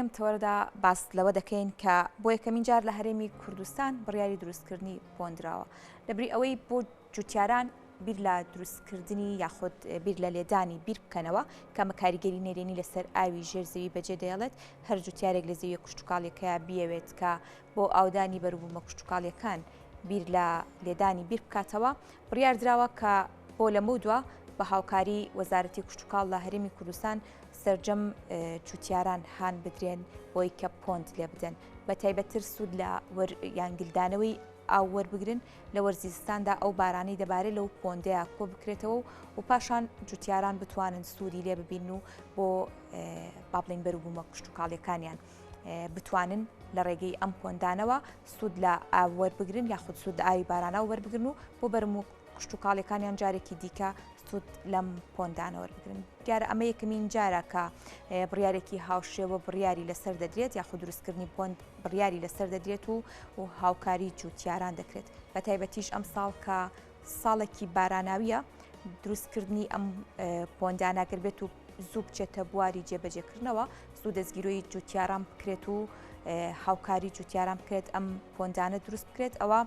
لەم تەوەرەدا باس لەوە دەکەین کە بۆ یەکەمین جار لە هەرێمی کوردستان بڕیاری دروستکردنی پۆند دراوە. لەبری ئەوەی بۆ جوتیاران بیر لە دروستکردنی یاخود بیر لە لێدانی بیر بکەنەوە کە ئەمە کاریگەری نەرێنی لەسەر ئاوی ژێر زەوی بەجێ دەهێڵێت، هەر جوتیارێک لە زەویە کشتوکاڵیەکەیا بیەوێت کە بۆ ئاودانی بەروبوومە کشتوکاڵیەکان بیر لە لێدانی بیر بکاتەوە، بڕیار دراوە کە بۆ لەمەودوا بە هاوکاری وەزارەتی کشتوکاڵ لە هەرێمی کوردستان سەرجەم جوتیاران هان بدرێن بۆی کە پۆند لێ بدەن بە تایبەتتر سوود لە یان گلدانەوەی ئاو وەربگرن لە وەرزی زستاندا ئەو بارانەی دەبارێت لەو پۆندەیە کۆ بکرێتەوە و پاشان جوتیاران بتوانن سوودی لێ ببین و بۆ با بڵێین بەروبوومە کشتوکاڵیەکانیان بتوانن لە ڕێگەی ئەم پۆندانەوە سوود لە ئاو وەربگرن یاخود سوود لە ئاوی باراناو وەربگرن و بۆ بەرم و کشتوکاڵیەکانیان جارێکی دیکە سوود لەم پۆندانە وەربگرن. دیارە ئەمە یەکەمین جارە کە بڕیارێکی هاوشێوە بڕیاری لەسەر دەدرێت یاخود دروستکردنی پۆند بڕیاری لەسەر دەدرێت و و هاوکاری جوتیاران دەکرێت بە تایبەتیش ئەم ساڵ کە ساڵێکی باراناویە دروستکردنی ئەم پۆندانە گەر بێت و زوو بچێتە بواری جێبەجێکردنەوە زوو دەستگیرۆی جوتیاران بکرێت و هاوکاری جوتیاران بکرێت ئەم پۆندانە دروست بکرێت ئەوە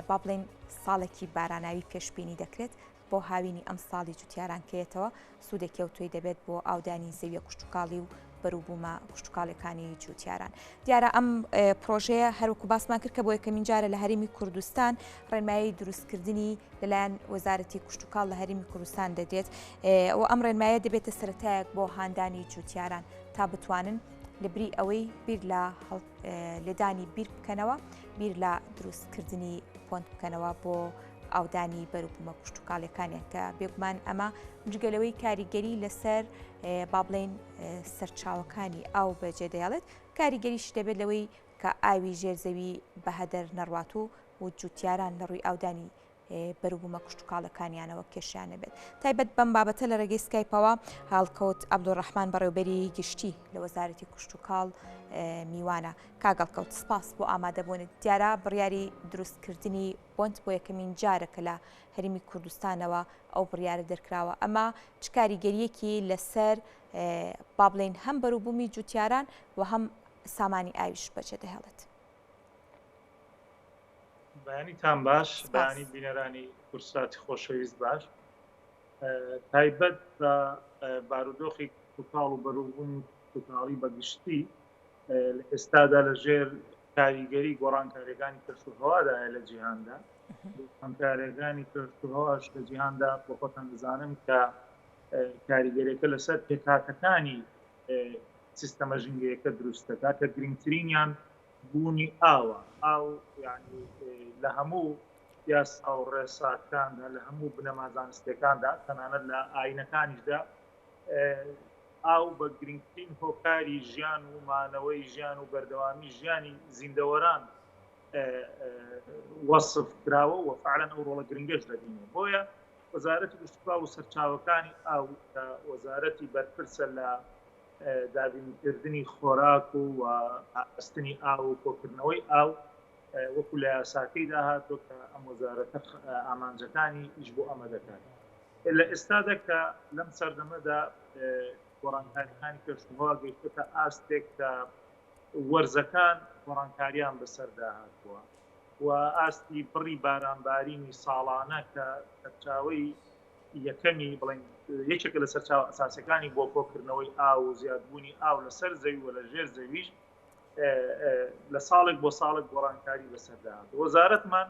با بڵێین ساڵێکی باراناوی پێشبینی دەکرێت بۆ هاوینی ئەمساڵی جوتیاران کەیەتەوە سوودێکی ئەوتۆی دەبێت بۆ ئاودانی زەویە کشتوکاڵی و بەروبوومە کشتوکاڵیەکانی جوتیاران. دیارە ئەم پرۆژەیە هەروەکو باسمان کرد کە بۆ یەکەمین جارە لە هەرێمی کوردستان ڕێنمایی دروستکردنی لەلایەن وەزارەتی کشتوکاڵ لە هەرێمی کوردستان دەدرێت و ئەم ڕێنمایە دەبێتە سەرەتایەک بۆ هاندانی جوتیاران تا بتوانن لەبری ئەوەی بیر لە لێدانی بیر بکەنەوە بیر لە دروستکردنی پۆند بکەنەوە بۆ ئاودانی بەروبوومە کشتوکاڵیەکانیان کە بێگومان ئەمە جگە لەوەی کاریگەری لەسەر با بڵێین سەرچاوەکانی ئاو بەجێ دەیڵێت کاریگەریش دەبێت لەوەی کە ئاوی ژێر زەوی بەهەدەر نەڕوات و و جوتیاران لە ڕووی ئاودانی بەروبوومە کشتوکاڵەکانیانەوە کێشیان نەبێت. تایبەت بەم بابەتە لە ڕێگەی سکایپەوە هەڵکەوت عەبدولڕەحمان بەڕێوبەری گشتی لە وەزارەتی کشتوکاڵ میوانە. کاک هەڵکەوت سپاس بۆ ئامادەبوونت. دیارە بڕیاری دروستکردنی بۆند بۆ یەکەمین جارە کە لە هەرێمی کوردستانەوە ئەو بڕیارە دەرکراوە. ئەمە چ کاریگەرییەکی لەسەر با بڵێین هەم بەروبوومی جوتیاران و هەم سامانی ئاویش بەجێدەهێڵێت؟ بەیانیتان باش سپاس. بەیانی بینەرانی کورساتی خۆشەویست باش تایبەت بە بارودۆخی کشتوکاڵ و بەروبوومی کشتوکاڵی بە گشتی لە ئێستادا لە ژێر کاریگەری گۆڕانکاریەکانی کەشوهەوادایە لە جیهاندا گۆڕانکاریەکانی کەشوهەواش لە جیهاندا بۆ خۆتان دەزانن کە کاریگەریەکە لەسەر پێکهاتەکانی سیستەمە ژینگەیەکە دروست دەکات کە گرنگترینیان بوونی ئاوە، ئاو یانی لە هەموو یاسا و ڕێساکاندا، لە هەموو بنەما زانستیەکاندا، تەنانەت لە ئاینەکانیشدا ئاو بە گرنگترین هۆکاری ژیان و مانەوەی ژیان و بەردەوامی ژیانی زیندەوەران وەسف کراوە و فعلەن ئەو ڕۆڵە گرنگەش دەبینێ. بۆیە وەزارەتی کشتوکاڵ و سەرچاوەکانی ئاو کە وەزارەتی بەرپرسە لە دابینکردنی خۆراک و پاراستنی ئاو و کۆکردنەوەی ئاو وەکو لە یاساکەیدا هاتووە کە ئەم وەزارەتە ئامانجەکانی ئیش بۆ ئەمە دەکات لە ئێستادا کە لەم سەردەمەدا گۆڕانکاریەکانی کەشوهەوا گەیشتۆتە ئاستێک کە وەرزەکان گۆڕانکاریان بەسەردا هاتووە و ئاستی بڕی بارانبارینی ساڵانە کە سەرچاوەی یەکەمی بڵێن یەکێکە لە سەرچاوە ئەساسەکانی بۆ کۆکردنەوەی ئاو و زیادبوونی ئاو لەسەر زەوی و لە ژێر زەویش لە ساڵێک بۆ ساڵێک گۆڕانکاری بەسەردا هاتووە. وەزارەتمان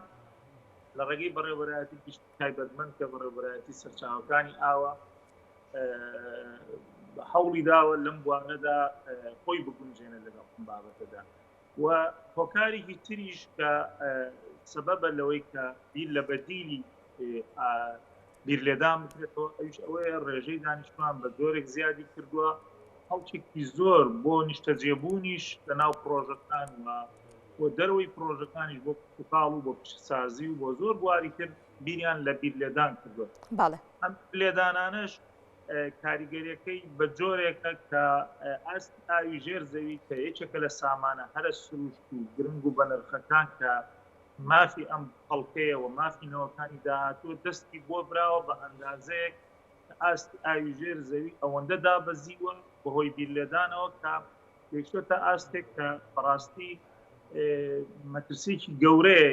لە ڕێگەی بەڕێوەبەرایەتی گشتی تایبەتمەند کە بەڕێوەبەرایەتی سەرچاوەکانی ئاوە هەوڵی داوە لەم بوارەدا خۆی بگونجێنێت لەگەڵ ئەم بابەتەدا و هۆکارێکی تریش کە سەبەبە لەوەی کە بیر لە بەدیلی بیرلێدان بکرێتەوە ئەویش ئەوەیە ڕێژەی دانیشتوان بە جۆرێک زیادی کردووە خەڵکێکی زۆر بۆ نیشتەجێبوونیش لە ناو پرۆژەکان و بۆ دەرەوەی پرۆژەکانیش بۆ کشتوکاڵ و بۆ پیشەسازی و بۆ زۆر بواری تر بیریان لە بیرلێدان کردووە. بەڵێ. ئەم لێدانانەش کاریگەریەکەی بە جۆرێکە کە ئاستی ئاوی ژێر زەوی کە یەکێکە لە سامانە هەرە سروشت و گرنگ و بەنرخەکان کە مافی ئەم خەڵکەیە و مافی نەوەکانی داهاتووە دەستی بۆ براوە بە ئەندازەیەک کە ئاستی ئاوی ژێر زەوی ئەوەندە دابەزیوە بەهۆی بیرلێدانەوە کە. گەیشتۆتە ئاستێک کە بەڕاستی مەترسیکی گەورەیە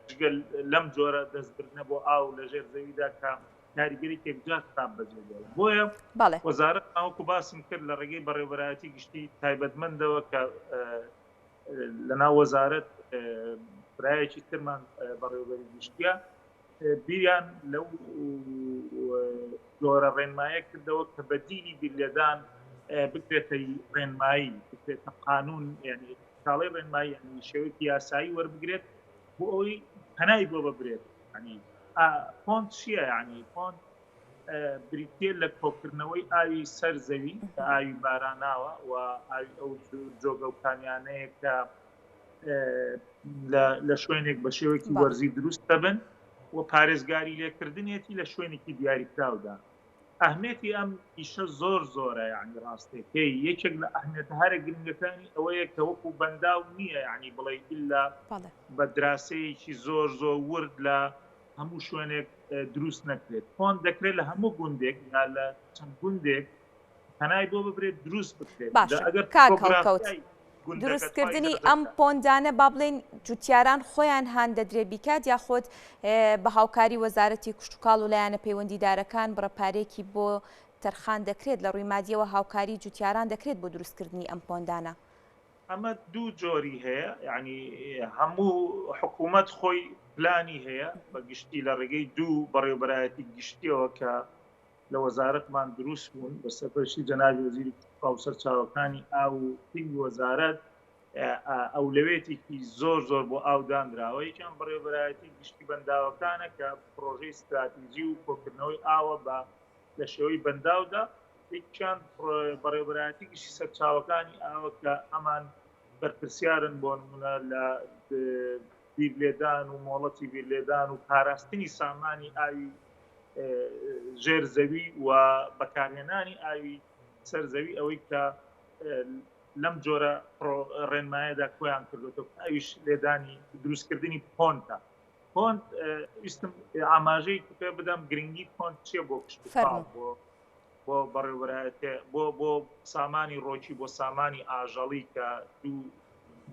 جگە لەم جۆرە دەستبردنە بۆ ئاو لە ژێر زەویدا کە کاریگەرێکی یەکجار خراپ بەجێ دێڵێت. بۆیە بەڵێ. وەزارەت وەکو باسم کرد لە ڕێگەی بەڕێوەبەرایەتی گشتی تایبەتمەندەوە کە لەناو وەزارەت برایەکی ترمان بەڕێوەبەری گشتیە بیریان لەو جۆرە ڕێنمایە کردەوە کە بەدیلی بیرلێدان بکرێتە ڕێنمایی بکرێتە قانون یعنی کاڵی ڕێنمایی یعنی شێوەیەکی یاسایی وەربگرێت بۆ ئەوەی پەنای بۆ ببرێت ینی پۆند چییە ینی پۆند بریتە لە کۆکردنەوەی ئاوی سەر زەوی کە ئاوی باراناوە و ئاوی ئەو جۆگە و کانیانەیە کە لە شوێنێک بە شێوەیەکی وەرزی دروست دەبن و پارێزگاری لێکردنیەتی لە شوێنێکی دیاریکراودا. ئەهمیەتی ئەم ئیشە زۆر زۆرە یعنی ڕاستەکەی یەکێک لە ئەهمیەتە هەرە گرنگەکانی ئەوەیە کە وەکو بەنداو نییە یعنی بڵێ ئللا بە دراسەیەکی زۆر زۆر ورد لە هەموو شوێنێک دروست نەکرێت pond دەکرێت لە هەموو گوندێک یا لە چەند گوندێک پەنای بۆ ببرێت دروست بکرێت باشە ئەگەر کاک هەڵکەوت تۆپۆگرافیای گوندەکە توای دروستکردنی ئیجازە ئەم بدات. pond انە با بڵێین جوتیاران خۆیان هان دەدرێ بیکات یاخود بە هاوکاری وەزارەتی کشتوکاڵ و لایەنە پەیوەندیدارەکان بڕە پارەیەکی بۆ تەرخان دەکرێت لە ڕووی مادیەوە هاوکاری جوتیاران دەکرێت بۆ دروستکردنی ئەم pond انە؟ ئەمە دوو جۆری هەیە یعنی هەموو حکوومەت خۆی پلانی هەیە بە گشتی لە ڕێگەی دوو بەڕێوبەرایەتی گشتیەوە کە لە وەزارەتمان دروست بوون بە سەرپەرشتی جەنابی وەزیری کشتوکاڵ و سەرچاوەکانی ئاو و تیمی وەزارەت ئەولەوێتێکی زۆر زۆر بۆ ئاو دانراوە یەکیان بەڕێوەبەرایەتی گشتی بەنداوەکانە کە پرۆژەی ستراتیجی و کۆکردنەوەی ئاوە بە لە شێوەی بەنداودا یەکیان بەڕێوەبەرایەتی گشتی سەرچاوەکانی ئاوە کە ئەمان بەرپرسیارن بۆ نمونە لە بیرلێدان و مۆڵەتی بیرلێدان و پاراستنی سامانی ئاوی ژێر زەوی و بەکارهێنانی ئاوی سەر زەوی ئەوەی کە لەم جۆرە ڕێنمایەدا کۆیان کردوێتەوە ئەویش لێدانی دروستکردنی pond ە pond ویستم ئاماژەی پێ بدەم گرنگی pond چیە بۆ کشتوکاڵ بۆ بۆ بەڕێوەبەرایەتێ بۆ بۆ سامانی ڕۆکی بۆ سامانی ئاژەڵی کە دوو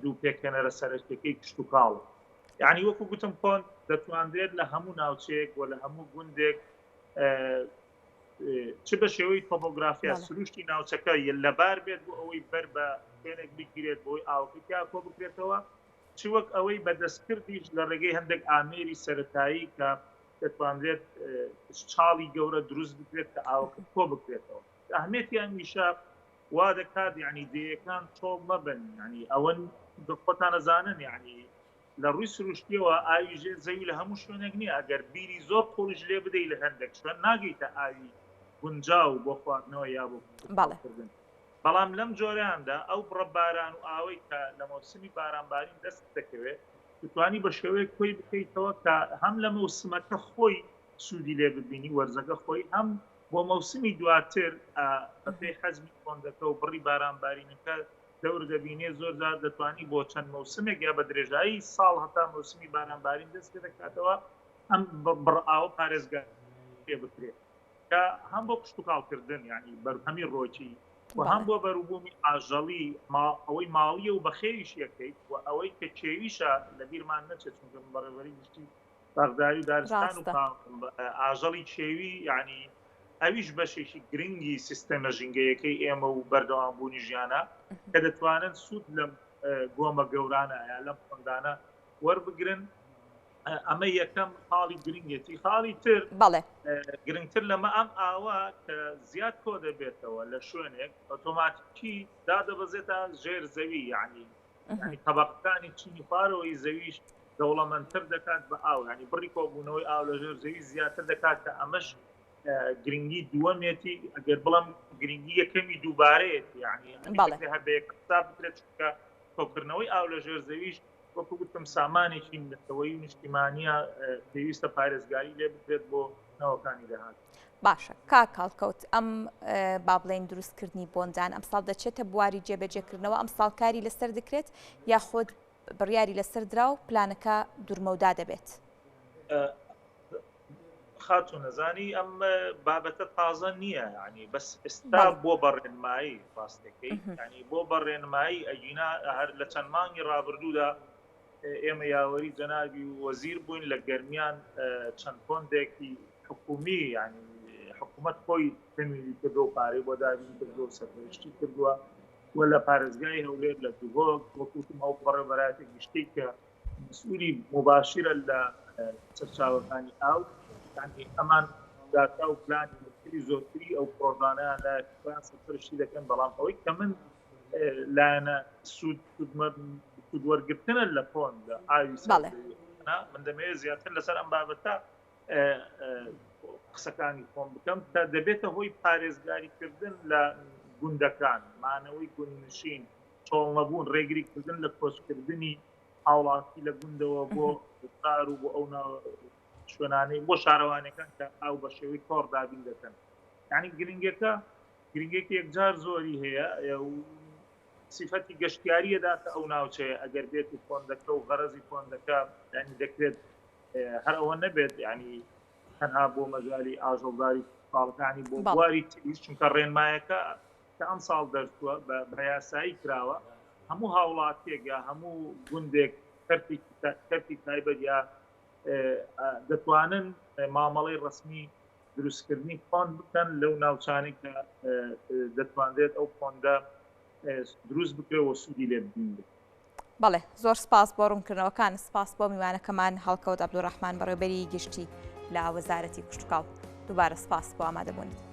دوو پێکهێنەرە سەرەکیەکەی کشتوکاڵ یعنی وەکو گوتم pond دەتوانرێت لە هەموو ناوچەیەک و لە هەموو گوندێک چ بە شێوەی تۆپۆگرافیا سروشتی ناوچەکە لەبار بێت بۆ ئەوەی بەر بە شوێنێک بگیرێت بۆی ئاوەکەی تیا کۆ بکرێتەوە چ وەک ئەوەی بە دەستکردیش لە ڕێگەی هەندێک ئامێری سەتایی کە دەتوانرێت چاڵی گەورە دروست بکرێت کە ئاوەکە کۆ بکرێتەوە ئەهمیەتی ئەم ئیشە وا دەکات یعنی دێیەکان چۆڵ مەبن یعنی ئەوەن خۆتان ئەزانن یعنی لە ڕووی سروشتیەوە ئاوی ژێر زەوی لە هەموو شوێنێک نییە ئەگەر بیری زۆر قوڵیش لێ بدەی لە هەندێک شوێن ناگەیتە ئاوی گونجاو بۆ خواردنەوە یا بۆ بەڵێ. کردن بەڵام لەم جۆرەیاندا ئەو بڕە باران و ئاوەی کە لە مەوسمی بارانبارین دەست دەکەوێت دەتوانی بە شێوەیەک کۆی بکەیتەوە کە هەم لە مەوسمەکە خۆی سوودی لێ ببینی وەرزەکە خۆی هەم بۆ مەوسمی دواتر بەپێی حەجمی pond ەکە و بڕی بارانبارینەکە دەور دەبینێ زۆر جار دەتوانی بۆ چەند مەوسمێک یا بە درێژایی ساڵ هەتا مەوسمی بارانبارین دەست پێ دەکاتەوە ئەم بڕ ئاوە پارێزگاری پێ بکرێت کە هەم بۆ کشتوکاڵکردن یعنی بەرهەمی ڕۆکی و هەم بۆ بەروبوومی ئاژەڵی ئەوەی ماڵیە و بەخێویش یەکەیت و ئەوەی کە کێویشە لە بیرمان نەچێت چونکە من بەڕێوەبەری گشتی باخداری و دارستان و ئاژەڵی کێوی یعنی ئەویش بەشێکی گرنگی سیستەمە ژینگەیەکەی ئێمە و بەردەوام بوونی ژیانە کە دەتوانن سوود لەم گۆمە گەورانە یا لەم pond انە وەربگرن ئەمە یەکەم خاڵی گرنگێتی خاڵی تر بەڵێ گرنگتر لەمە ئەم ئاوە کە زیاد کۆ دەبێتەوە لە شوێنێک ئۆتۆماتیکی دادەبەزێتە ژێر زەوی یعنی یعنی تەبەقەکانی چینی خوارەوەی زەویش دەوڵەمەندتر دەکات بە ئاو یعنی بڕی کۆبوونەوەی ئاو لە ژێر زەوی زیاتر دەکات کە ئەمەش گرنگی دووەمێتی ئەگەر بڵم گرنگی یەکەمی دووبارەیەتی یعنی هەر بە یەکەم حساب بکرێت چونکە کۆکردنەوەی ئاو لە ژێر زەویش وەکو گوتم سامانێکی نەتەوەیی و نیشتیمانیە پێویستە پارێزگاری لێ بکرێت بۆ نەوەکانی داهاتوو. باشە کاک هەڵکەوت ئەم با بڵێین دروستکردنی بۆندان ئەمساڵ دەچێتە بواری جێبەجێکردنەوە ئەمساڵ کاری لەسەر دەکرێت یاخود بڕیاری لەسەر درا و پلانەکە دوورمەودا دەبێت؟ خاتون ئەزانی ئەم بابەتە تازە نییە ینی بەس ئێستا بۆ بە ڕێنمایی ڕاستەکەی ینی بۆ بە ڕێنمایی ئەگینا هەر لە چەند مانگی ڕابردوودا ئێمە یاوەری جەنابی وەزیر بووین لە گەرمیان چەند پۆندێکی حکومی ینی حکوومەت خۆی تەمیلی کردو و پارەی بۆ دابین کردو و سەرپەرشتی کردووە و لە پارێزگای هەولێر لە دهۆک وەکوتم ئەو بەڕێوەبەرایەتی گشتی کە مەسئولی موباشرە لە سەرچاوەکانی ئاو یانی ئەمان داتا و پلانی وردتری زۆرتری ئەو پرۆژانەیان لای خۆیان سەرپەرشتی دەکەن بەڵام ئەوەی کە من لایەنە سوود سوود وەرگرتنە لە پۆند لە ئاوی بەڵێ من دەمەوێت زیاتر لەسەر ئەم بابەتە قسەکانی خۆم بکەم کە دەبێتە هۆی پارێزگاریکردن لە گوندەکان مانەوەی گوندنشین چۆڵنەبوون، ڕێگریکردن لە کۆچکردنی هاوڵاتی لە گوندەوە بۆ شار و بۆ ئەو شوێنانەی بۆ شارەوانەکان کە ئاو بە شێوەی تۆڕ دابین دەکەن. یعنی گرنگەکە گرنگێکی یەکجار زۆری هەیە و سیفەتی گەشتیاریە داتە ئەو ناوچەیە ئەگەر بێت و فۆندەکە و غەرەزی فۆندەکە ینی دەکرێت هەر ئەوە نەبێت ینی تەنها بۆ مەجای ئاژەڵداری باڵەکانی بۆ بواری تریش چونکە ڕێنمایەکە کە ئەمساڵ دەرچووە بە یاسایی کراوە هەموو هاوڵاتیەک یا هەموو گوندێک کەرتی تایبەت یا دەتوانن مامەڵەی ڕسمی دروستکردنی پۆند بکەن لەو ناوچانەی کە دەتوانرێت ئەو پۆندە دروست بکرێت و سوودی لێ ببینرێت. بەڵێ زۆر سپاس بۆ ڕوونکردنەوەکان سپاس بۆ میوانەکەمان هەڵکەوت عەبدولڕەحمان بەڕێوبەری گشتی لە وەزارەتی کشتوکاڵ دووبارە سپاس بۆ ئامادەبوونت.